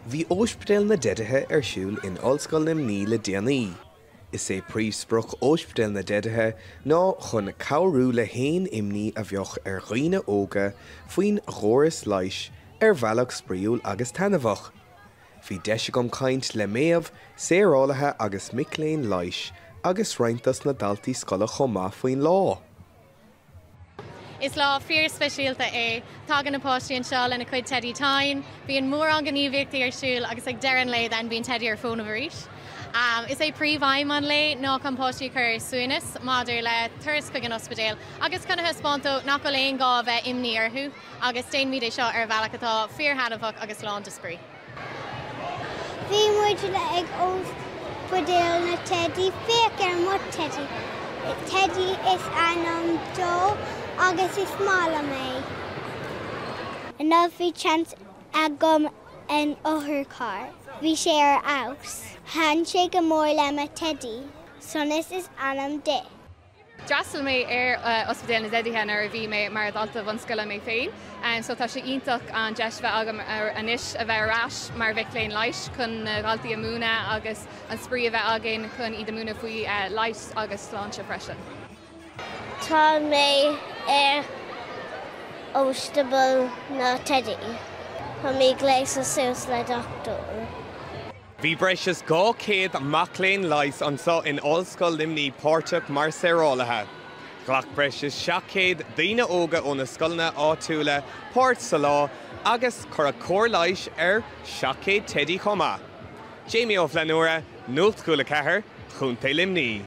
Bhí Óispidéal na dTeidithe ar siúl in Ollscoil Luimnigh le déanaí. Is é príomhsprioc Óispidéal na dTeidithe ná chun cabhrú le haon imní a bheadh ar dhaoine óga faoin gcóras leighis ar bhealach spraíúil agus taitneamhach. Bhí deis agam caint le Méabh, saorálaithe agus mic léinn leighis agus roinnt dos na daltaí scoile chomh maith faoin lá. Is lá fíor-speisialta é. Tagann na páistí anseo lena cuid teidí tine, bíonn mórán gníomhaíochtaí ar siúl agus ag deireadh an lae then bíonn teidí ar fónamh arís. Is é príomhaidhm an lae ná chun páistí a chur ar suaimhneas maidir le turas chuig an ospidéal agus chun a thaispeáint dóibh nach bhfuil aon gá a bheith imní orthu agus déanaimid é seo ar bhealach atá fíor-thaitneamhach agus lán de spraoi. Bhí muid ag Ospidéal na Teidí. Féach ar mo Teidí. Teidí is ainm dó agus is maith liom é. Inniu bhí seans agam an otharcharr. Bhí sé ar fheabhas. Thaitin sé go mór le mo Teidí. Sonas is ainm di. D'fhreastail mé ar Ospidéal na dTeidithe nuair a bhí mé mar dhalta bhunscoile mé féin so tá sé iontach an deis bheith agam anois a bheith ar ais mar mhic léinn leighis chun na dhaltaí a mhúineadh agus an spraoi a bheith againn chun iad a mhúineadh faoi leigheas agus sláinte freisin. Tá mé ar Ospidéal na Teidí. Tá mé gléasta suas le dochtúir. Bhí breis is 200 mac léinn leighis anseo in Ollscoil Luimnigh páirteach mar saorálaithe. Ghlac breis is 700 daoine óga ó na scoileanna áitiúla páirt sa lá agus cuireadh cóir leighis ar 700 teidí chomh maith. Jamie Ó Flannúra, Nuacht Chúla 4, Contae Luimnigh.